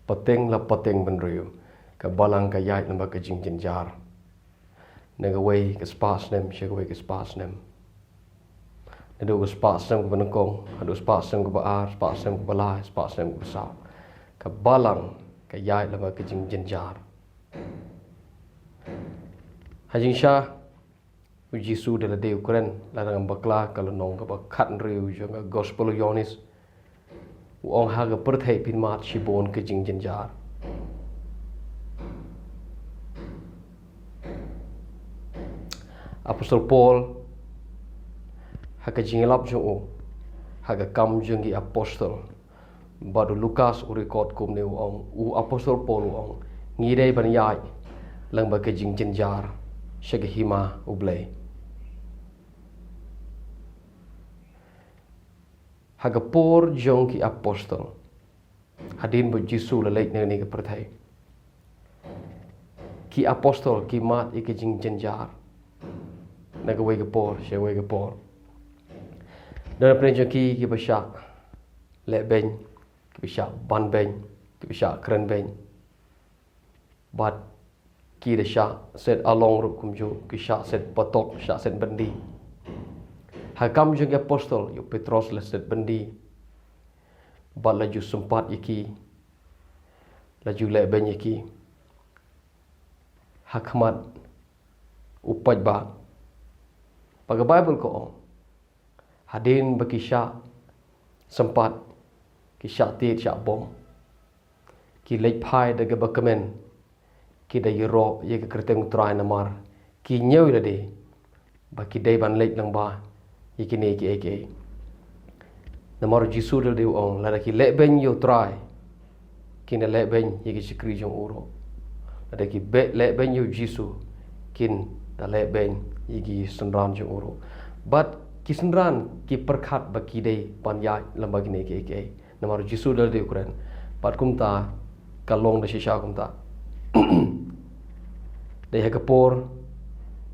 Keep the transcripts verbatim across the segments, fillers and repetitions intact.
Pateng la pateng bynriew, ka balang ka ïaid lyngba ka jingjynjar. Na kawei ka spah snem sha kawei ka spah snem. Naduh ka spah snem kaba nyngkong haduh spah snem kaba ar, spah snem kaba lai, spah snem kaba saw, ka balang ka ïaid lyngba ka jingjynjar. Ha jingshisha, u Jisu da lade u kren, la dang bakla ka lynnong kaba khathynriew jong ka Gospel u Ïoannis. U ong ha ka pyrthei pynmat shibun ka jingjynjar. Apostol Paul, ha ka jingïalap jong u ha ka Kam jong ki Apostol, bad u Lukas u record kumne, u ong, u Apostol Paul u ong, ngi dei ban ïaid lyngba ka jingjynjar sha ka hima U Blei. Ha ka por jong ki Apostol, hadien ba u Jisu la leit na kane ka pyrthei, ki Apostol ki mad ïa ka jingjynjar na kawei ka por sha kawei ka por. Don napdeng jong ki kiba shah lehbeiñ, kiba shah banbeiñ, kiba shah krenbeiñ. Bad ki da shah set along ruh kumjuh, ki shah set patok, shah set byndi. Ha ka Kam jong ki Apostol, ïa u Petros la set byndi. Bad la ju sympat ïa ki, la ju lehbeiñ ïa ki ha khmat u paidbah. Ba ka Baibl ka ong, hadien ba ki shah sympat, ki shah tied shah bom, ki leit phai da kaba kmen, ki da ïaroh ïa ka kyrteng U Trai namar ki ñiew ïa lade ba ki dei ban leit lyngba ïa kine kiei kiei. Namar u Jisu da lade u ong, lada ki lehbeiñ ïa U Trai, kin da lehbeiñ ïa ki shakri jong u ruh. Lada ki lehbeiñ ïa u Jisu, kin da lehbeiñ ïa ki synran jong u ruh. Bad ki synran ki pyrkhat ba ki dei ban ïaid lyngba kine kiei kiei. Namar u Jisu da lade u kren. Bad kumta ka long da shisha kumta. Dei ha ka por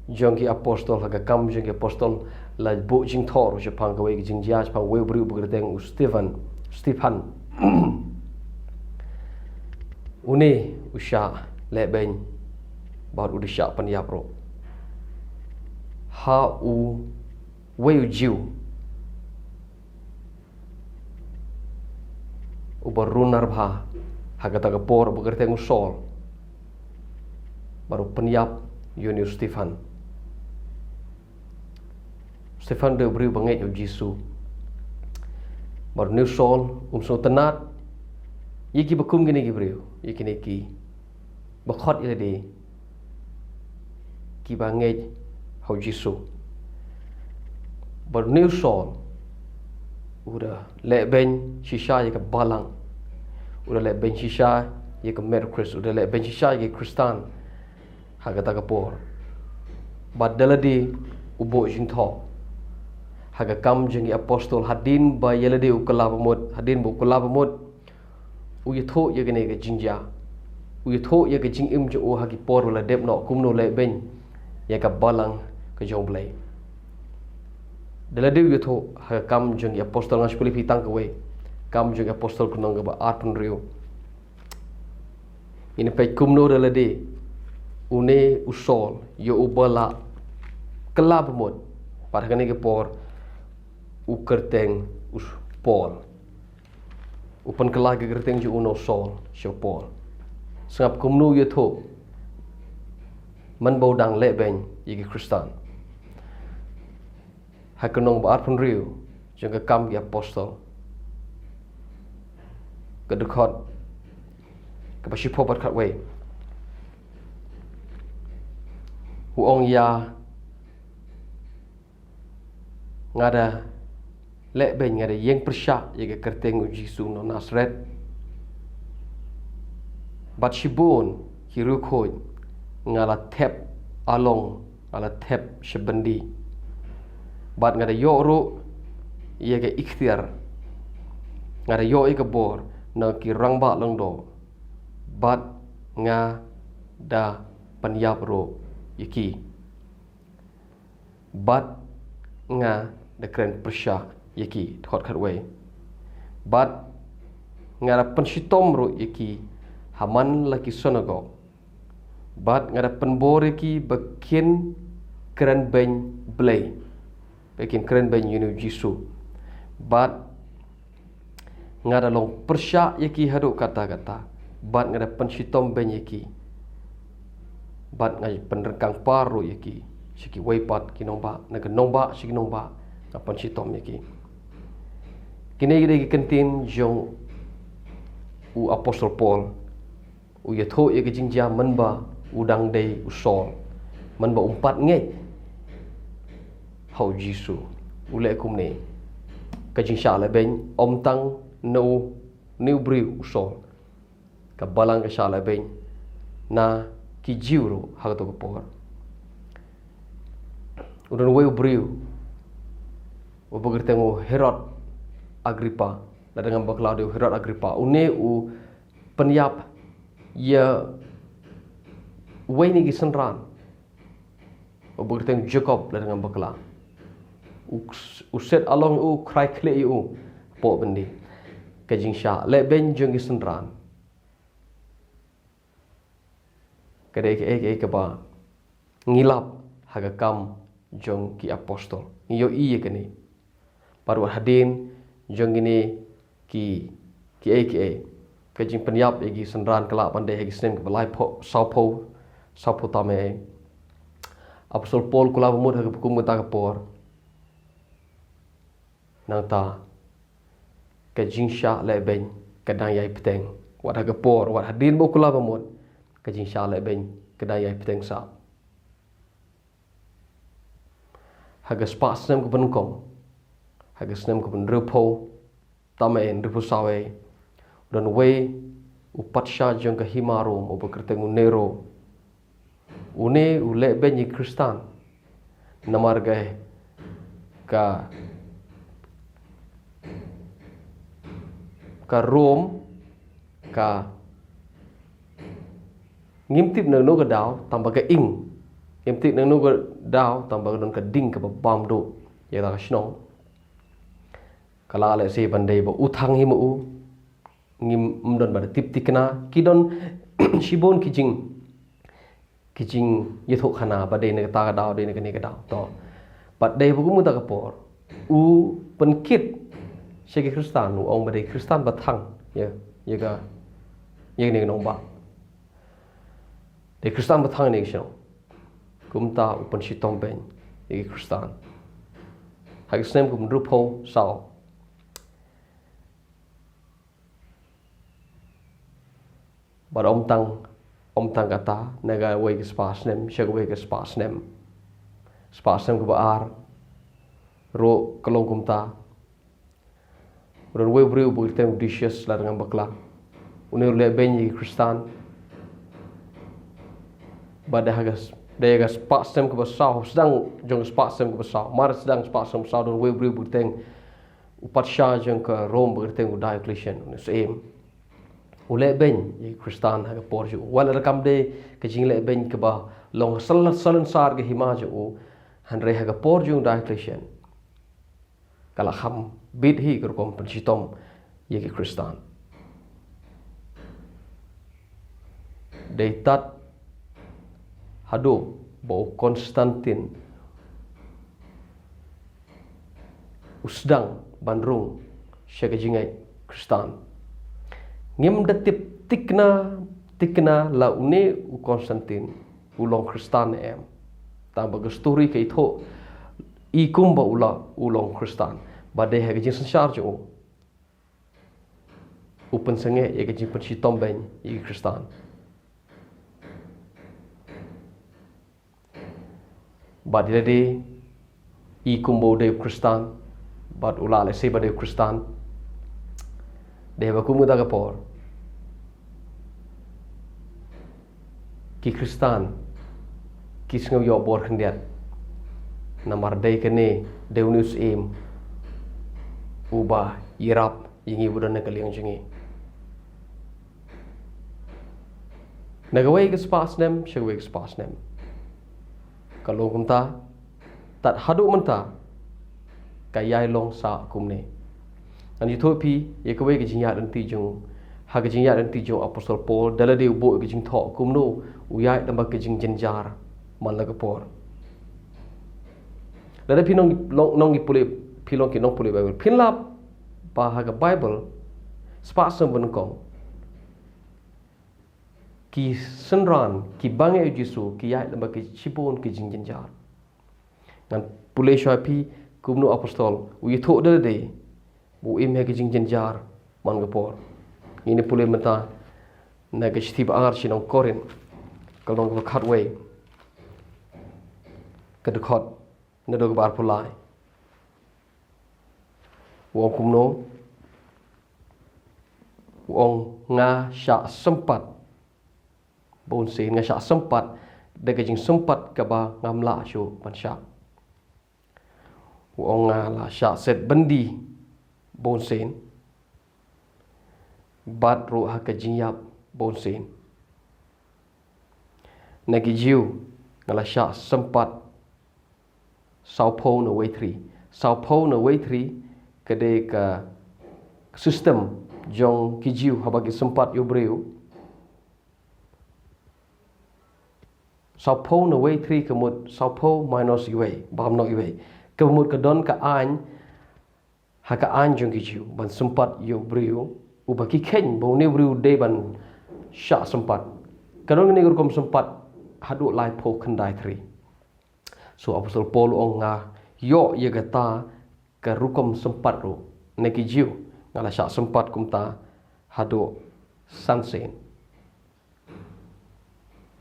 jong ki Apostol, ha ka Kam jong ki Apostol, la buh jingthoh shaphang kawei ka jingjia shaphang uwei u briew ba kyrteng u Stephen, Stephen. Une u shah lehbeiñ bad u da shah pynïap ruh. Ha uwei u Jiw uba runar bha ha kata ka por ba kyrteng u Saul, bad u pynïap ïa une u Stephen. Stephen dei u briew ba ngeit ïa u Jisu. Bad une u Saul um sngewtynnad ïa kiba kum kine ki briew, ïa kine ki ba khot ïa lade kiba ngeit ha u Jisu. Bad une u Saul u da lehbeiñ shisha ïa ka balang, u da lehbeiñ shisha ïa ka met u Khrist, u da lehbeiñ shisha ïa ki Khristan ha kata ka por. Bad da lade u buh jingthoh ha ka Kam jong ki Apostol, hadien ba ïa lade u kylla bamut, hadien ba u kylla bamut, u ïathuh ïa kane ka jingjia, u ïathuh ïa ka jingim jong u ha ki por ba la dep noh, kumno lehbeiñ ïa ka balang ka jong U Blei. Da lade u ïathuh ha ka Kam jong ki Apostol, nga shu pule phi tang kawei, Kam jong ki Apostol, ka lynnong kaba arphew hynriew. Ngin peit kumno da lade une u Saul, ïa uba la kylla bamut, bad ha kane ka por u kyrteng u Paul. U pynkylla ka kyrteng jong u na u Saul sha u Paul. Sngap kumno u ïathuh man ba u dang lehbeiñ ïa ki Khristan. Ha ka lynnong ba arphew hynriew jong ka Kam ki Apostol, ka dkhot kaba shiphew bad khatwei, u ong, ïa nga da lehbeiñ, nga da ïeng pyrshah ïa ka kyrteng u Jisu na Nasaret. Bad shibun ki riewkhuid nga la thep along, nga la thep sha byndi. Bad nga da ïoh ruh ïa ka iktiar, nga da ïoh ïa ka bor na ki rangbah lyngdoh, bad nga da pynïap ruh ïa ki. Bad nga da kren pyrshah ïa ki, dkhot khatwei. Bad nga da pynshitom ruh ïa ki ha man la ki synagog. Bad nga da pynbor ïa ki ba kin kren beiñ Blei, ba kin kren beiñ ïa une u Jisu. Bad nga da long pyrshah ïa ki haduh katta katta. Bad nga da pynshitom beiñ ïa ki. Bad nga pynryngkang par ruh ïa ki sha kiwei pat ki nongbah, na ka nongbah sha ki nongbah, nga pynshitom ïa ki. Kine ki dei ki kyntien jong u Apostol Paul, u ïathuh ïa ka jingjia mynba u dang dei u Saul, mynba um pat ngeit ha u Jisu. U leh kumne: Ka jingshah lehbeiñ ym tang na une u briew u Saul, ka balang ka shah lehbeiñ na ki Jiw ruh ha kato ka por. U don uwei u briew uba kyrteng u Herod Agrippa, lada ngam bakla u dei u Herod Agrippa. Une u pynïap ïa uwei na ki synran uba kyrteng Jakob, lada ngam bakla. U, u set along ïa u, u khrai khlieh ïa u hapoh byndi. Ka jingshah lehbeiñ jong ki synran ka dei kaei kaei kaba ngi lap ha ka Kam jong ki Apostol. Ngi ïohi ïa kane. Bad wat hadien jong kine ki, kiei kiei, ka jingpynïap ïa ki synran ka lah ban dei ha ki snem kaba laiphew, sawphew, sawphew tam eh. Apostol Paul u la ba mut ha kaba kum kata ka por. Nangta ka jingshah lehbeiñ ka dang ïai bteng. Wat ha ka por, wat hadien ba u la ba mut, ka jingshah lehbeiñ ka dang ïai bteng sah. Ha ka spah snem kaba nyngkong, ha ka snem kaba hynriewphew tam eh, hynriewphew saw eh, u don uwei u patsha jong ka hima Rom uba kyrteng u Nero. Une u lehbeiñ ïa ki Khristan. Namar ka, ka, ka Rom ka, ngim tip na kano ka daw tang ba ka ing. Ngim tip na kano ka daw tang ba ka don ka ding kaba bam duh ïa kata ka shnong. Ka lah lehse ban dei ba u thang hi ma u. Ngim, ym don ba da tip thikna. Ki don shibun ki jing, ki jingïathuhkhana ba dei na kata ka daw, dei na kane ka daw. To. Bad dei ba kum kata ka por, u pynkit sha ki Khristan, u ong ba dei Khristan ba thang ïa, ïa ka, ïa kane ka nongbah. Dei Khristan ba thang ïa kane ka shnong. Kumta u pynshitom beiñ ïa ki Khristan. Ha ka snem kaba hynriewphew saw. Bad ym tang, ym tang kata, na kawei ka spah snem sha kawei ka spah snem. Spah snem kaba ar ruh ka long kumta. U don uwei u briew uba kyrteng u Decius, lada ngam bakla. Une u lehbeiñ ïa ki Khristan. Bad ha ka, dei ha ka spah snem kaba saw, sdang jong ka spah snem kaba saw. Mar sdang spah snem kaba saw, don uwei u briew uba kyrteng u patsha jong ka Rom uba kyrteng u Diocletian, une u syiem. U lehbeiñ ïa ki Khristan ha ka por jong u. Wat lada kam dei ka jinglehbeiñ kaba long ha sal-, salonsar ka hima jong u, hynrei ha ka por jong u Diocletian ka la kham bit hi ka rukom pynshitom ïa ki Khristan. Dei tad haduh ba u Constantine u sdang ban rung sha ka jingngeit Khristan. Ngim da tip thikna, thikna la une u Constantine u long Khristan ne em. Tang ba ka story ka ïathuh i kumba u la, u long Khristan. Bad dei ha ka jingsynshar jong u, u pynsangeh ïa ka jingpynshitom beiñ ïa ki Khristan. Bad ïa lade i kumba u dei u Khristan, bad u lah lehse ba dei u Khristan. Dei ba kum kata ka por, ki Khristan ki sngew ïoh bor khyndiat. Namar dei kane, dei une u syiem uba ïarap ïa ngi, uba don na ka liang jong ngi. Na kawei ka spah snem sha kawei ka spah snem. Ka long kumta, tad haduh mynta ka ïai long sah kumne. Ngan ïathuh ïa phi ïa kawei ka jingïaid lynti jong u Ha ka jingïaid lynti jong u Apostol Paul, da lade u buh ka jingthoh kumno u ïaid lem bad ka jingjynjar man la ka por. Lada phi nong, long, nong ki pule, phi long ki nongpule Baibl, phin lap ba ha ka Baibl spah snem ba nyngkong ki synran kiba ngeit ïa u Jisu ki ïaid lem bad ki shibun ki jingjynjar. Ngan pule shuwa ïa phi kumno u Apostol u ïathuh da lade ba u im ha ka jingjynjar man ka por. Ngin ïa pule mynta na ka shithi ba ar sha ki nong Korinth, ka lynnong kaba khatwei, ka dkhot naduh kaba arphew lai. U ong kumno? U ong, nga shah sympat bunsien, nga shah sympat da ka jingsympat kaba ngam lah shuh ban shah. U ong, nga la shah set byndi bunsien, bad ruh ha ka jingïap bunsien. Na ki Jiw nga la shah sympat sawphew na wei thri. Sawphew na wei thri ka dei ka system jong ki Jiw haba ki sympat ïa u briew. Sawphew na wei thri ka mut sawphew minus iwei, bam noh iwei. Ka mut ka don ka aiñ, ha ka aiñ jong ki Jiw, ban sympat ïa u briew uba ki kheiñ ba une u briew u dei ban shah sympat. Ka don kane ka rukom sympat haduh laiphew khyndai thri. So Apostol Paul u ong, nga ïoh ïa kata ka rukom sympat ruh. Na ki Jiw nga la shah sympat kumta haduh san sien.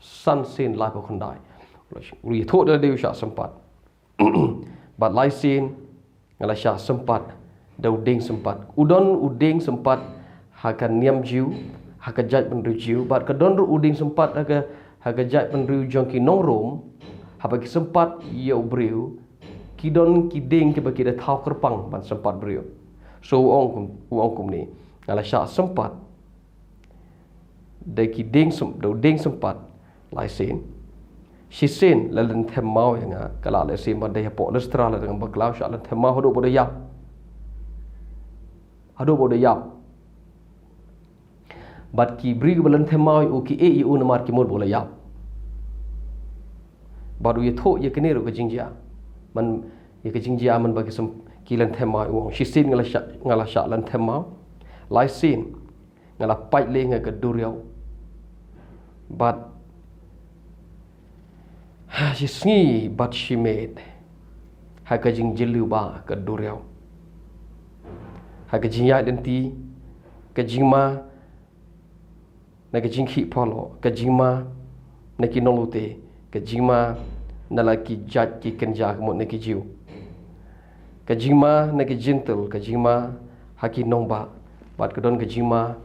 San sien laiphew khyndai. U ïathuh da lade u shah sympat. Bad lai sien nga la shah sympat da u dieng sympat. U don u dieng sympat ha ka niam Jiw, ha ka jaitbynriew Jiw. Bad ka don ruh u dieng sympat ha ka, ha ka jaitbynriew jong ki nong Rom, haba ki sympat ïa u briew, ki don ki dieng kiba ki da thaw kyrpang ban sympat briew. So u ong kum, u ong kumne, nga la shah sympat da ki dieng sym-, da u dieng sympat, lai sien. Shisien la lynthem maw ïa nga, ka la lehse ba dei hapoh Listra la dang bakla u shah lynthem maw haduh ba u da ïap. Haduh ba u da ïap. Bad ki briew kiba lynthem maw ïa u ki ïeh ïa u namar ki mut ba u la ïap. Bad u ïathuh ïa kane ruh ka jingjia. Man, ïa ka jingjia man ba ki sym-, ki lynthem maw ïa u. Shisien nga la shah, nga la shah lynthem maw. Lai sien nga la pait leh ha ka duriaw. Bad ha shi sngi bad shi miet ha ka jingjylliew ba ka duriaw. Ha ka jingïaid lynti, ka jingma na ka jingkhih palo, ka jingma na ki nonglute, ka jingma na la ki jait ki kynja ka mut na ki Jiw. Ka jingma na ki Jentil, ka jingma ha ki nongbah, bad ka don ka jingma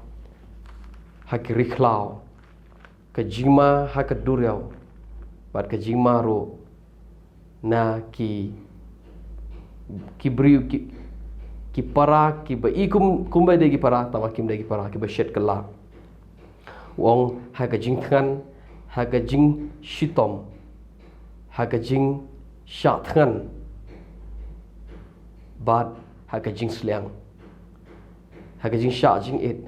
ha ki ri khlaw, ka jingma ha ka duriaw, bad ka jingma ruh na ki, ki briew, ki, ki para, kiba i kum, kumba dei ki para, tangba kim dei ki para, kiba shet kylla. U ong ha ka jingthngan, ha ka jingshitom, ha ka jingshah thngan, bad ha ka jingsliang, ha ka jingshah jingit,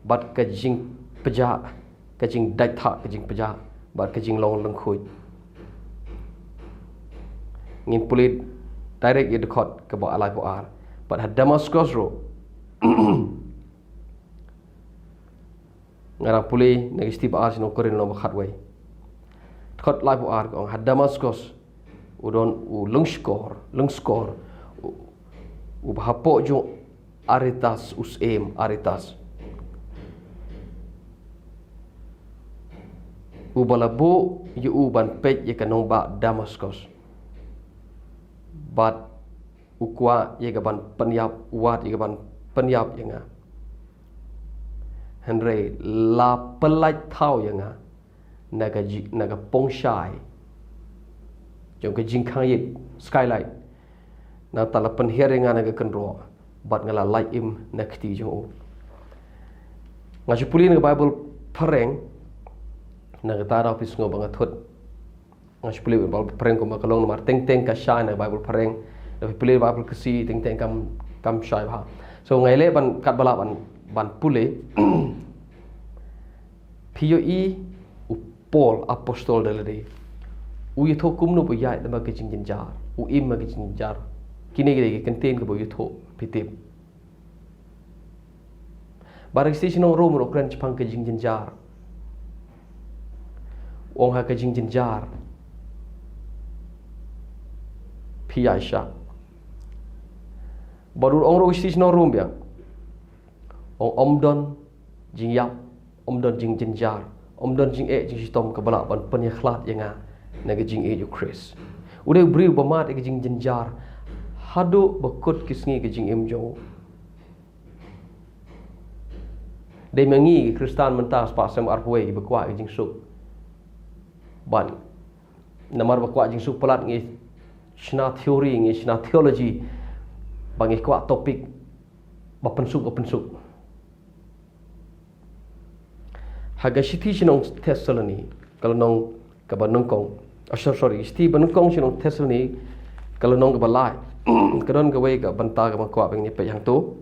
bad ka jingpjah, ka jingdait thah, ka jingpjah, bad ka jinglong lyngkhuid. Ngin pule direct ïa dkhot kaba laiphew ar. Bad ha Damaskos ruh. Nga dang pule na ka shithi ba ar sha ki nong Korinth lynnong ba khatwei. Dkhot laiphew ar ka ong, ha Damaskos u don u lyngskor, lyngskor, u, uba hapoh jong Aretas, u syiem Aretas, uba la buh ïa u ban peit ïa ka nongbah Damaskos. Bad u kwah ïa ka ban pynïap, u wad ïa ka ban pynïap ïa nga. Hynrei la pyllait thaw ïa nga na ka ji-, na ka pongshai jong ka jingkhang ïit, skylight. Nangta la pynhiar ïa nga na ka kynroh, bad nga la lait im na ka kti jong u. Nga shu pule na ka Baibl phareng, na kata daw phi sngew ba nga thut. Nga shu pule Baibl phareng kumba ka long namar teng teng ka shai na Baibl phareng. Lada phi pule Baibl Khasi teng teng kam, kam shai bha. So nga leh ban, katba lah ban, ban pule. Phi ïohi u Paul apostol da lade, u ïathuh kumno ba u ïaid lem bad ka jingjynjar, u im ha ka jingjynjar. Kine ki dei ki kyntien kiba u ïathuh, phi tip. Bad ha ka shithi sha ki nong Rom ruh u kren shaphang ka jingjynjar. U ong ha ka jingjynjar phi ïaishah. Bad u ong ruh ha ka shithi sha ki nong Rom biang, u ong ym don jingïap, ym don jingjynjar, ym don jingeh jingshitom kaba lah ban pynïakhlad ïa nga na ka jingïeit u Khrist. U dei u briew ba mad ïa ka jingjynjar haduh ba kut ki sngi ka jingim jong u. Dei ma ngi ki Khristan mynta spah snem arphew wei kiba kwah ka jingsuk. Bad namar ba kwah jingsuk palat ngi shna theory, ngi shna theology, ba ngi kwah topic ba pynsuk, ba pynsuk. Ha ka shithi sha ki nong Thessaloni, ka lynnong kaba nyngkong. Oh, so-, sorry, shithi ba nyngkong sha ki nong Thessaloni, ka lynnong kaba lai. Ka don kawei ka bynta kaba kwah ba ngin ïa peit hangto.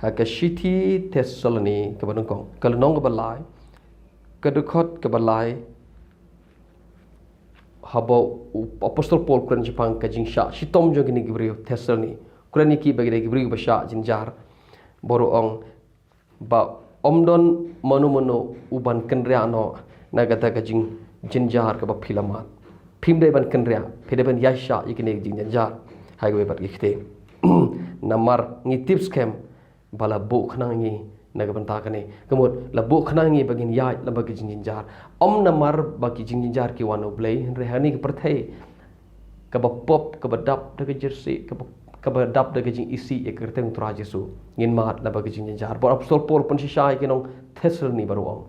Ha ka shithi Thessaloni kaba nyngkong, ka lynnong kaba lai, ka dkhot kaba lai, haba u apostol Paul u kren shaphang ka jingshah shitom jong kine ki briew Thessaloni, u kren ïa ki ba ki dei ki briew ba shah jynjar. Bad u ong ba ym don mano mano u ban kynriah noh na kata ka jingjynjar kaba phi la mad. Phim dei ban kynriah, phi dei ban ïaishah ïa kine ki jingjynjar. Hai kawei pat ki kti. Namar ngi tip skhem ba la buh khnang ïa ngi na ka bynta kane. Ka mut la buh khnang ïa ngi ba ngin ïaid lem bad ki jingjynjar. Ym namar ba ki jingjynjar ki wan na U Blei, hynrei ha kane ka pyrthei kaba pop, kaba dap da ka jyrsieh, kaba, kaba dap da ka jingisih ïa ka kyrteng U Trai Jisu, ngin mad lem bad ki jingjynjar. Bad u apostol Paul u pynshisha ïa ki nong Thessaloni bad u ong,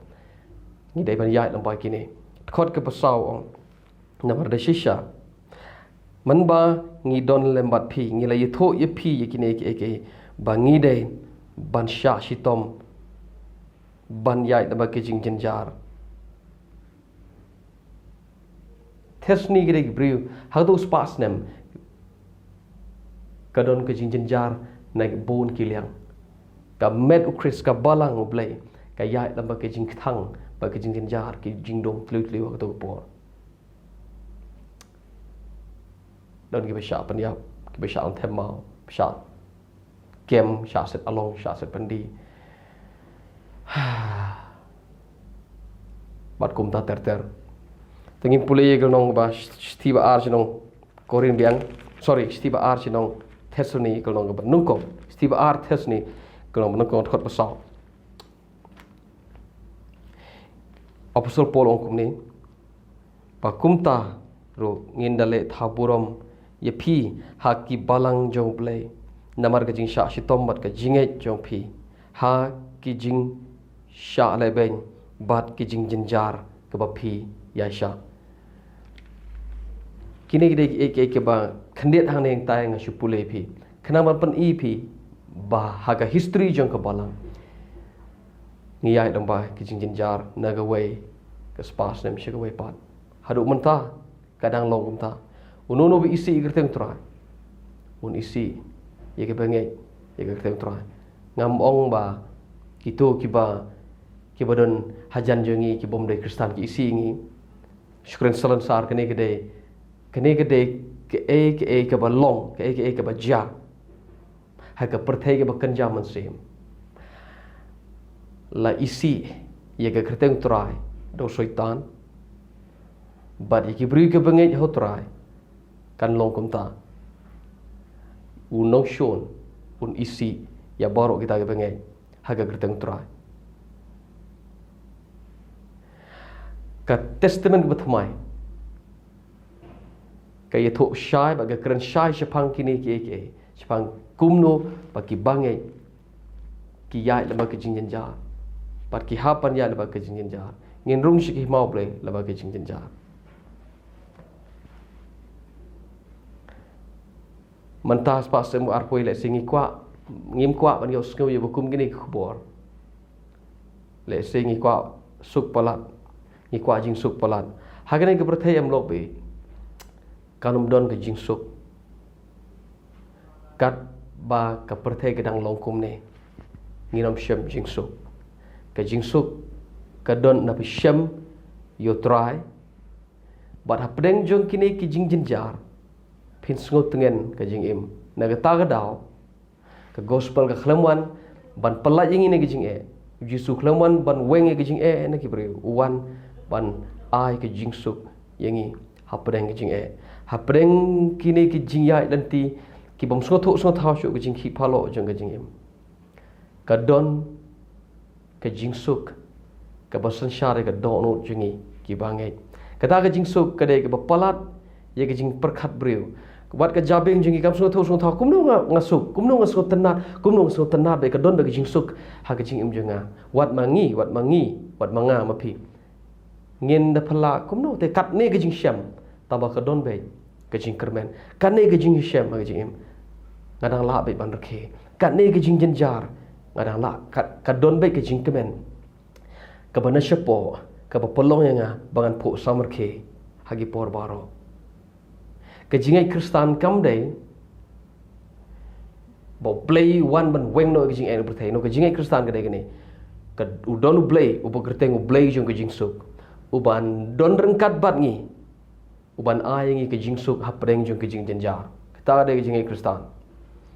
ngi dei ban ïaid lem bad kine. Dkhot kaba saw u ong, namar da shisha mynba ngi don lem bad phi, ngi la ïathuh ïa phi ïa kine kiei kiei, ba ngi dei ban shah shitom ban ïaid lem bad ki jingjynjar. Thessaloni ki dei ki briew ha kato spah snem ka don ka jingjynjar na bun ki liang. Ka met U Khrist, ka balang U Blei, ka ïaid lem bad ki jingkthang, bad ki jingjynjar, ki jingdum tliw tliw ha kato ka por. Don kiba shah pynïap, kiba shah long them maw, shah kem, shah set along, shah set pyndi. Bad kumta ter ter. Te ngin pule ïa ka lynnong ba shithi ba ar sha ki nong Korinth biang. Sorry, shithi ba ar sha ki nong Thessaloni, ka lynnong ba nyngkong. Shithi ba ar Thessaloni, ka lynnong ba nyngkong, dkhot ba saw. Apostol Paul u ong kumne, ba kumta ruh ngin da leh thaw burom ïa phi ha ki balang jong U Blei, namar ka jingshah shitom bad ka jingngeit jong phi ha ki jingshah lehbeiñ bad ki jingjynjar kiba phi ïaishah. Kine ki dei kiei kiei kiba khyndiat hangne hangtai nga shu pule ïa phi, khnang ban pyni ïa phi ba ha ka history jong ka balang ngi ïaid lem bad ki jingjynjar na kawei ka spah snem sha kawei pat. Haduh mynta ka dang long kumta. Uno uno ba isih ïa ka kyrteng U Trai un isih ïa kiba ngeit ïa ka kyrteng U Trai. Ngam ong ba kito kiba, kiba don hajan jong ngi, kibym dei Khristan ki isih ïa ngi. Shu kren salonsar, kane ka dei, kane ka dei kaei kaei kaba long, kaei kaei kaba jia ha ka pyrthei kaba kynja mynsiem. La isih ïa ka kyrteng U Trai da u Soitan. Bad ïa ki briew kiba ngeit ha U Trai kan long kumta. U nongshun un isih ïa baroh kita kiba ngeit ha ka kyrteng U Trai. Ka Testament kaba thymmai ka ïathuh shai bad ka kren shai shaphang kine kiei kiei, shaphang kumno ba kiba ngeit ki ïaid lem bad ki jingjynjar, bad ki hap ban ïaid lem bad ki jingjynjar. Ngin rung sha ki hima U Blei lem bad ki jingjynjar. Mynta spah snem arphew wei, lehse ngi kwah, ngim kwah ban ïohsngew ïa ba kum kine ki khubor. Lehse ngi kwah suk palat, ngi kwah jingsuk palat. Ha kane ka pyrthei em lok beit, kan ym don ka jingsuk. Katba ka pyrthei ka dang long kumne, ngin ym shem jingsuk. Ka jingsuk ka don na phi shem ïa u Trai, bad hapdeng jong kine ki jingjynjar phin sngewtngen ka jingim. Na kata ka daw, ka gospel ka khlem wan ban pyllait ïa ngi na ka jingeh. U Jisu khlem wan ban weng ïa ka jingeh na ki briew, u wan ban ai ka jingsuk ïa ngi hapdeng ka jingeh, hapdeng kine ki jingïaid lynti ki bym sngewthuh sngewthaw shuh, ka jingkhih phalok jong ka jingim. Ka don ka jingsuk kaba synshar ïa ka dohnud jong ngi kiba ngeit. Kata ka jingsuk ka dei kaba palat ïa ka jingpyrkhat briew. Wat ka jabieng jong ngi kam sngewthuh sngewthaw kumno nga, nga suk, kumno nga sngewtynnat, kumno nga sngewtynnat ba ka don ba ka jingsuk ha ka jingim jong nga. Wat ma ngi, wat ma ngi, wat ma nga ma phi, ngin da phylla kumno te katne ka jingshem, tangba ka don beit ka jingkyrmen. Katne ka jingshem ha ka jingim, nga dang lah beit ban rkhie. Katne ka jingjynjar, nga dang lah, ka, ka don beit ka jingkmen kaba na shapoh kaba pynlong ïa nga ba ngan phuh samrkhie ha ki por baroh. Ka jingngeit Khristan kam dei ba U Blei wan ban weng noh ïa ka jingeh na pyrthei. No, ka jingngeit Khristan ka dei kane. Ka, u don U Blei uba kyrteng U Blei jong ka jingsuk, uban don ryngkat bad ngi, uban ai ïa ngi ka jingsuk hapdeng jong ka jingjynjar. Kata ka dei ka jingngeit Khristan.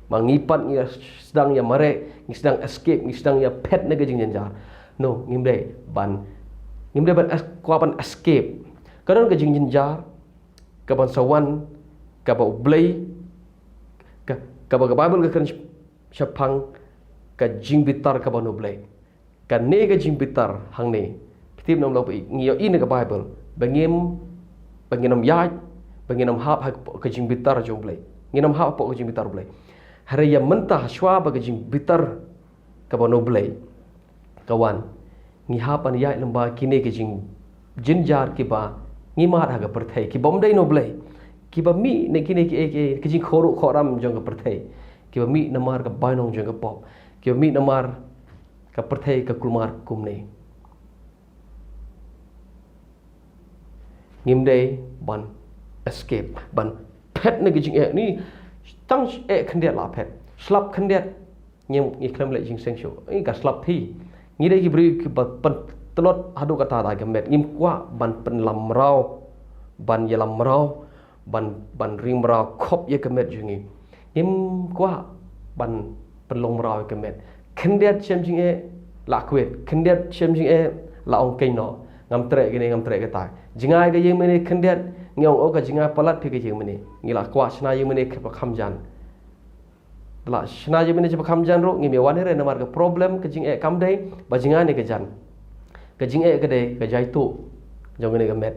Ma ngi pat ngi sdang ïa mareh, ngi sdang escape, ngi sdang ïa phet na ka jingjynjar. No, ngim dei ban, ngim dei ban es-, kwah ban escape. Ka don ka jingjynjar kaban sa wan, kaba U Blei, ka, kaba ka Baibl ka kren shaphang ka jingbitar kaba na U Blei. Kane ka jingbitar hangne, phi tip ne em, lok ba ngi ïohi na ka Baibl ba ngim, ba ngin ym ïaid, ba ngin ym hap ha ka jingbitar jong U Blei. Ngin ym hap hapoh ka jingbitar U Blei. Hynrei ïa mynta, hashwa ba ka jingbitar kaba na U Blei ka wan, ngi hap ban ïaid lyngba kine ki jingjynjar kiba ngi mad ha ka pyrthei, kiba ym dei na U Blei, kiba mih na kine ki, ki, ki jingkhuruh khuram jong ka pyrthei, kiba mih namar ka bainong jong ka pop, kiba mih namar ka pyrthei ka kulmar kumne. Ngim dei ban escape, ban phet na ka jingeh. Ni tang eh khyndiat la phet, slap khyndiat, ngi, ngi khlem leh jingïaseng shuh, ngi ka slap hi. Ngi dei ki briew kiba pyntlot haduh katta da ka met. Ngim kwah ban pynlam mraw, ban ïalam mraw, ban, ban ring mraw khop ïa ka met jong ngi. Ngim kwah ban pynlong mraw ïa ka met. Khyndiat shem jingeh, la kwit. Khyndiat shem jingeh, la ong keiñ noh, ngam treh kane, ngam treh katai. Jngai ka ïing mane khyndiat, ngi ong, oh, ka jngai palat phi ka ïing mane. Ngi la kwah shna ïing mane kaba kham jan. La shna ïing mane kaba kham jan ruh ngim ïa wan hi re, namar ka problem ka jingeh kam dei ba jngai ne ka jan. Ka jingeh ka dei ka jaituh jong kane ka met,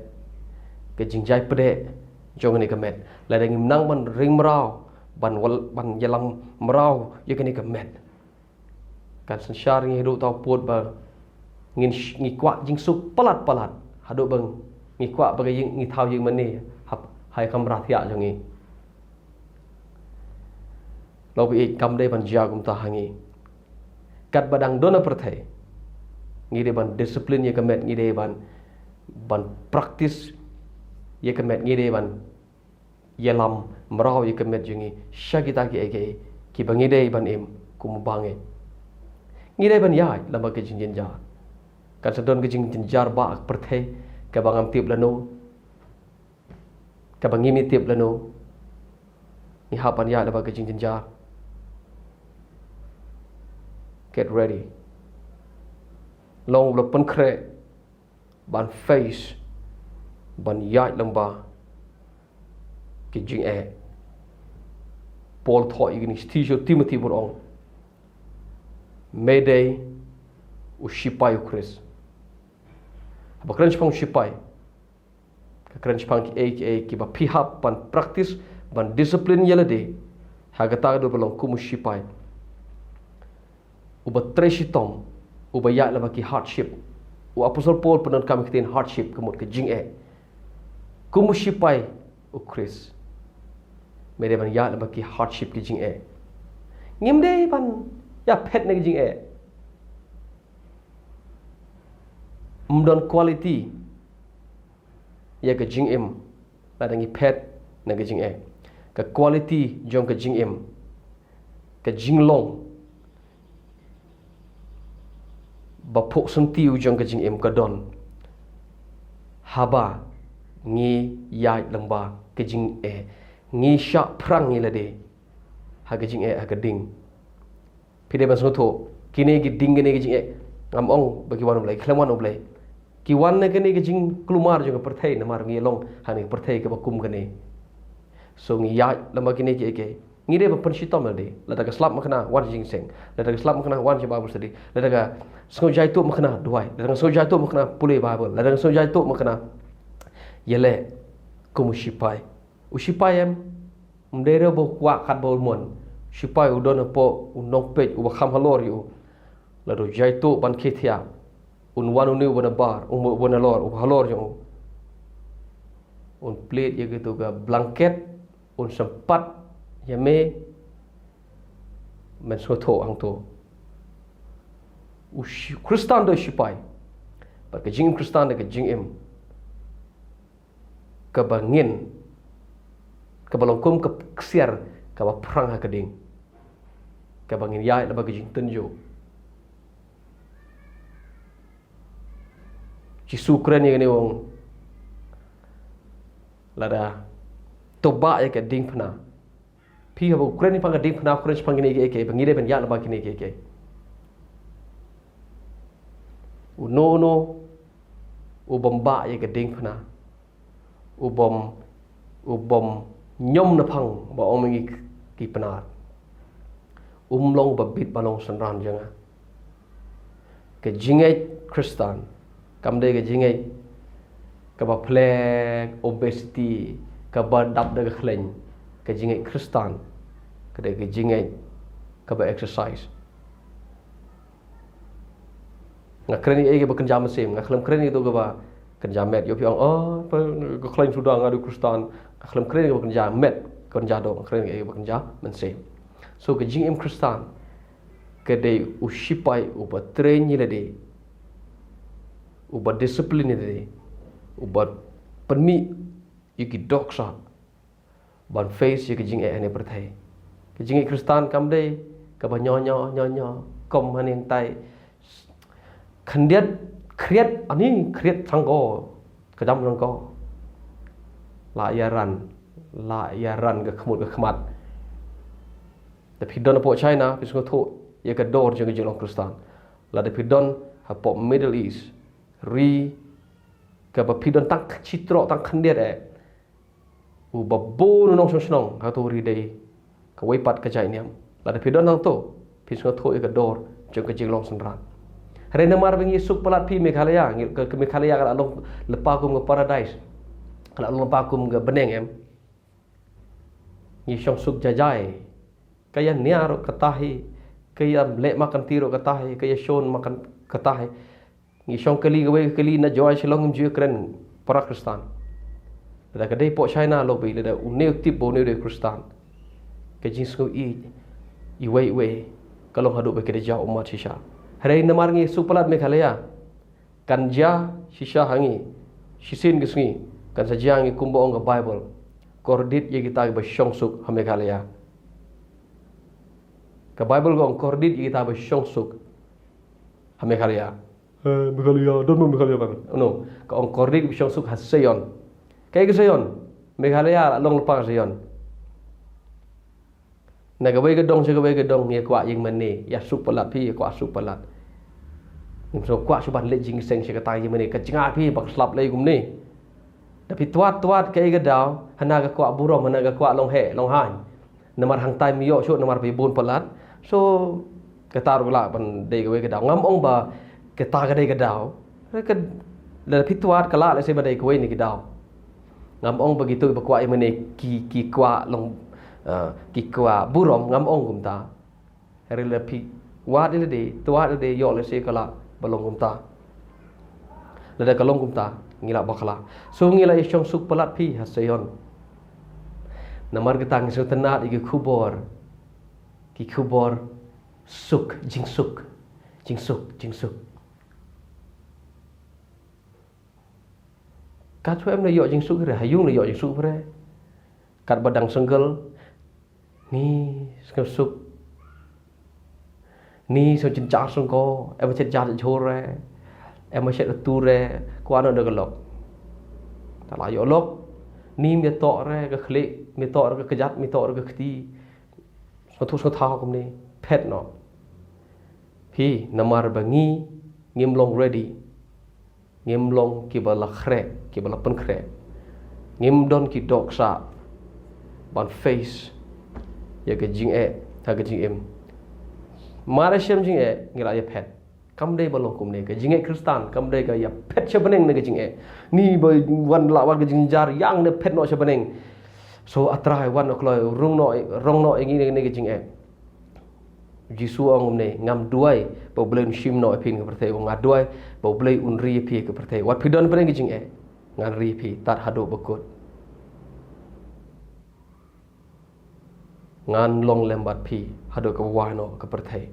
ka jingjai pdeh jong kane ka met. Lada ngim nang ban ring mraw, ban wal, ban ïalam mraw ïa kane ka met, kan synshar ngi haduh tang pud ba ngin sh-, ngi kwah jingsuk palat palat, haduh ba ngi kwah ba ka ïing, ngi thaw ïing mane hap, ha ka kamra thiah jong ngi. Lok ba ïeit, kam dei ban jia kumta ha ngi. Katba dang don ha pyrthei, ngi dei ban discipline ïa ka met, ngi dei ban, ban practice ïa ka met, ngi dei ban ïalam mraw ïa ka met jong ngi sha kita kiei kiei kiba ngi dei ban im kum u bangeit. Ngi dei ban ïaid lyngba ka jingjynjar. Kan sa don ka jingjynjar ba ha pyrthei kaba ngam tip lano, kaba ngim tip lano. Ngi hap ban ïaid lyngba ka jingjynjar. Get ready. Long u la pynkhreh ban face, ban ïaid lyngba ki jingeh. Paul thoh ïa kine, shithi sha u Timothy bad u ong, me dei u shipai u Khrist. Haba kren shaphang u shipai, ka kren shaphang kiei kiei kiba phi hap ban practice, ban discipline ïa lade ha kata ka dur ba long kum u shipai uba trei shitom, uba ïaid lyngba ki hardship. U Apostol Paul pyndonkam ïa ka ktien hardship, ka mut ka jingeh. Kum u shipai u Khrist, me dei ban ïaid lyngba ki hardship, ki jingeh. Ngim dei ban ïa phet na ki jingeh. Ym don quality ïa ka jingim lada ngi phet na ka jingeh. Ka quality jong ka jingim, ka jinglong ba phuh senti u jong ka jingim ka don haba ngi ïaid lyngba ka jingeh, ngi shah phrang ïa lade ha ka jingeh, ha ka ding. Phi dei ban sngewthuh, kine ki ding, kine ki jingeh, ngam ong ba ki wan U Blei, khlem wan U Blei. Ki wan na kane ka jingkulmar jong ka pyrthei, namar ngi long ha kane ka pyrthei kaba kum kane. So ngi ïaid lyngba kine kiei kiei. Ngi dei ban pynshitom lade. Lada ka slap makna, wan sha jingseng. Lada ka slap makna, wan sha Bible study. Lada ka sngew jai tuh makna, duwai. Lada ka sngew jai tuh makna, pule Bible. Lada ka sngew jai tuh makna, ïaleh kum u shipai. U shipai em, ym dei ruh ba u kwah katba u mon. Shipai u don hapoh u nongpeit uba kham halor ïa u. Lada u jai tuh ban khie thiah, un wan une uba nabar, uba, uba nalor, uba halor jong u. Un plied ïa kito ka blanket, un sympat ïa me, men sngewthuh hangto. U shi-, Khristan dei u shipai. Bad ka jingim Khristan dei ka jingim kaba ngin, kaba long kum ka ksiar kaba phrang ha ka ding, kaba ngin ïaid lyngba ka jingtynjuh. Jisu u kren ïa kane, u ong, lada to bah ïa ka diengphna. Phi, haba u kren shaphang ka diengphna, u kren shaphang kine kiei kiei, ba ngi dei ban ïaid lyngba kine kiei kiei. Uno uno u bym bah ïa ka diengphna, u bym, u bym ñiom naphang ba ong ma ngi ki Pnar, um long ba bit ba long synran jong nga. Ka jingngeit Khristan kam dei ka jingngeit kaba phlek, obesity, kaba dap da ka khleiñ. Ka jingngeit Khristan ka dei ka jingngeit kaba exercise. Nga kren ïa kaba kynja mynsiem, nga khlem kren ïa kaba kynja met. Ïoh phi ong, oh, pa, ka khleiñ suda, nga dei u Khristan. Nga khlem kren ïa kaba kynja met, kynja doh, nga kren ïa kaba kynja mynsiem. So ka jingim Khristan ka dei u shipai uba train ïa lade, uba discipline ïa lade, uba pynmih ïa ki dohksah ban face ïa ka jingeh ha kane ka pyrthei. Ka jingeh Khristan kam dei kaba ñiuh ñiuh ñiuh ñiuh kum hangne hangtai. Khyndiat, khriat, ani khriat sangko, ka jam sangko. La ïaran, la ïaran ka khmut ka khmat. Lada phi don hapoh China, phi sngewthuh ïa ka dor jong ka jinglong Khristan. Lada phi don hapoh Middle East, ri kaba phi don tang shi troh, tang khyndiat eh, uba bun u nongshong shnong ha kato ka ri dei kawei pat ka jait niam. Lada phi don hangto, phin sngewthuh ïa ka dor jong ka jinglong synran. Hynrei namar ba ngi suk palat phi Meghalaya, ngi, ka, ka Meghalaya ka la long lypa kum ka paradise, ka la long lypa kum ka bneng em. Ngi shong suk jai jai. Ka ïa nia ruh kata hi, ka ïa leh ma kynti ruh kata hi, ka ïa shon ma kyn-, kata hi. Ngi shong kali kawei ka kali na Jowai Shillong, ngim ju ïa kren para Khristan. Lada ka dei hapoh China lok beit, lada une u tip ba une u dei Khristan, ka jingsngew ïeit iwei iwei ka long haduh ba ki da jaw ummat shisha. Hynrei namar ngi suk palat Meghalaya, kan jia shisha ha ngi, shisien ka sngi kan sa jia ha ngi kumba ong ka Baibl, kordit ïa kita kiba shong suk ha Meghalaya. Ka Baibl ka ong kordit ïa kita ba shong suk ha Meghalaya. Eh, Meghalaya, don mo Meghalaya Baibl? No, ka ong kordit ba shong suk ha Zion. Kaei ka Zion? Meghalaya la long lypa ka Zion. Na kawei ka dong sha kawei ka dong, ïa kwah ïing mane, ïa suk palat phi, ïa kwah suk palat. Ngim sngewkwah shuh ban leit jingïaseng sha kata ka ïing mane, ka jngai phi ba ka slap lei kumne. Da phi twad twad kaei ka daw, hana ka kwah burom, hana ka kwah long heh long haiñ. Namar hangtai ym ïoh shuh namar phi bun palat. So kata ruh ka lah ban dei kawei ka daw. Ngam ong ba kata ka dei ka daw. Ka, lada phi twad ka lah lehse ban dei kawei na ki daw. Ngam ong ba kito ba kwah ïing mane ki, ki kwah long, eh, ki kwah burom, ngam ong kumta. Hynrei lada phi wad ïa lade, twad ïa lade, ïoh lehse ka lah ba long kumta. Lada ka long kumta, ngi lah bakla. So ngi la ïa shong suk palat phi ha Zion. Namar kata ngi sngewtynnad ïa ki khubor, ki khubor suk, jingsuk, jingsuk, jingsuk. Ka shu em la ïoh jingsuk re, ha ïung la ïoh jingsuk re. Katba dang single, ngi sngewsuk. Ni song jynjar song ko, em shet jar jhur re, em shet tu re, kwano da ka lok. Ta la ïoh lok, ni me tok re ka khlieh, me tok re ka kjat, me tok re ka kti. Song thu song thaw kumne, phet noh. Phi, namar ba ngi, ngim long ready. Ngim long kiba la khreh, kiba la pynkhreh. Ngim don ki dohkha ban face ïa ka jingeh, ha ka jingim. Mar shem jingeh, ngi la ïa phet. Kam dei ba long kumne, ka jingeh Khristan, kam dei ka ïa phet sha bneng ne ka jingeh. Ni ba wan la wan ka jingjar, ïa ne phet noh sha bneng. So A Trai wan noh kloi, rung noh, rung noh ïa ngi ne, ne ka jingeh. Jisu ong kumne, ngam duwai ba U Blei un shim noh ïa phi na ka pyrthei, nga duwai ba U Blei un ri ïa phi ha ka pyrthei. Wat phi don pyrthei ka jingeh, ngan ri ïa phi tad haduh ba kut. Ngan long lem bad phi haduh ka wai noh ka pyrthei.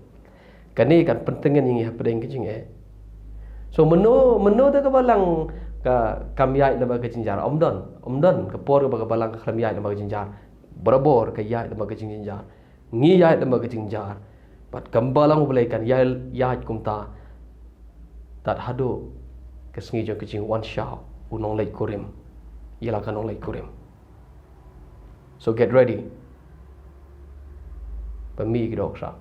Kane kan pyntngen ïa ngi hapdeng ka jingeh. So mynno, mynno te ka balang ka kam ïaid lem bad ka jingjar, ym don, ym don ka por kaba ka balang ka khlem ïaid lem bad ka jingjar. Barabor ka ïaid lem bad ka jingjar. Ngi ïaid lem bad ka jingjar. Bad ka balang U Blei kan ïaid, ïaid kumta. Tad haduh ka sngi jong ka jingwan shaw u nongleit kurim. Ïa la ka nongleit kurim. So get ready. Ba mih ki dohkha.